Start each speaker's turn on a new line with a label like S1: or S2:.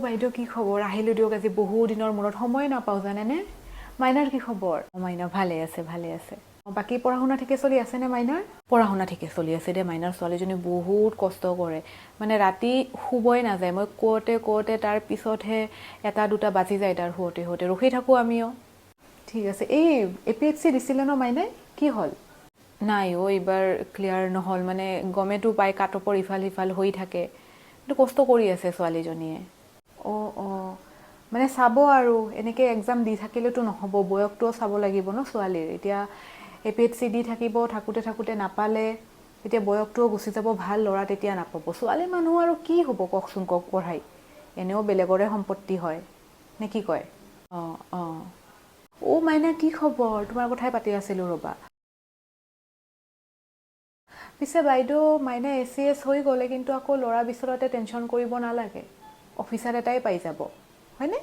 S1: বাইদেউ, কি খবৰ? আহিলোঁ দিয়ক আজি বহু দিনৰ মূৰত, সময়ে নাপাওঁ জানেনে। মাইনাৰ কি খবৰ? অ, মাইনা ভালে আছে, ভালে আছে। অ, বাকী পঢ়া শুনা ঠিকে চলি আছেনে মাইনাৰ? পঢ়া শুনা ঠিকে চলি আছে দেই মাইনাৰ। ছোৱালীজনী বহুত কষ্ট কৰে, মানে ৰাতি শুবই নাযায়। মই কওঁতে কওঁতে তাৰ পিছতহে এটা দুটা বাজি যায় তাৰ শুৱতে শুৱতে, ৰখি থাকোঁ আমিও। ঠিক আছে। এই এপিএছচি দিছিলে ন মাইনাই, কি হ'ল? নাই অ', এইবাৰ ক্লিয়াৰ নহ'ল। মানে গমেতো পাই, কাট অফৰ ইফাল সিফাল হৈ থাকে, কিন্তু কষ্ট কৰি আছে ছোৱালীজনীয়ে। অঁ অঁ মানে চাব আৰু এনেকৈ এক্সাম দি থাকিলেতো নহ'ব, বয়সটোও চাব লাগিব ন ছোৱালীৰ। এতিয়া এপিএছচি দি থাকিব, থাকোঁতে থাকোঁতে নাপালে তেতিয়া বয়সটোও গুচি যাব, ভাল ল'ৰা তেতিয়া নাপাব। ছোৱালী মানুহ আৰু কি হ'ব কওকচোন কওক, পঢ়াই এনেও বেলেগৰে সম্পত্তি হয় নে কি কয়? অঁ অঁ অ' মাইনা, কি খবৰ? তোমাৰ কথাই পাতি আছিলোঁ ৰ'বা। পিছে বাইদেউ, মাইনা এচিএছ হৈ গ'লে কিন্তু আকৌ ল'ৰা বিচৰাতে টেনশ্যন কৰিব নালাগে, অফিচাৰ এটাই পাই যাব, হয়নে?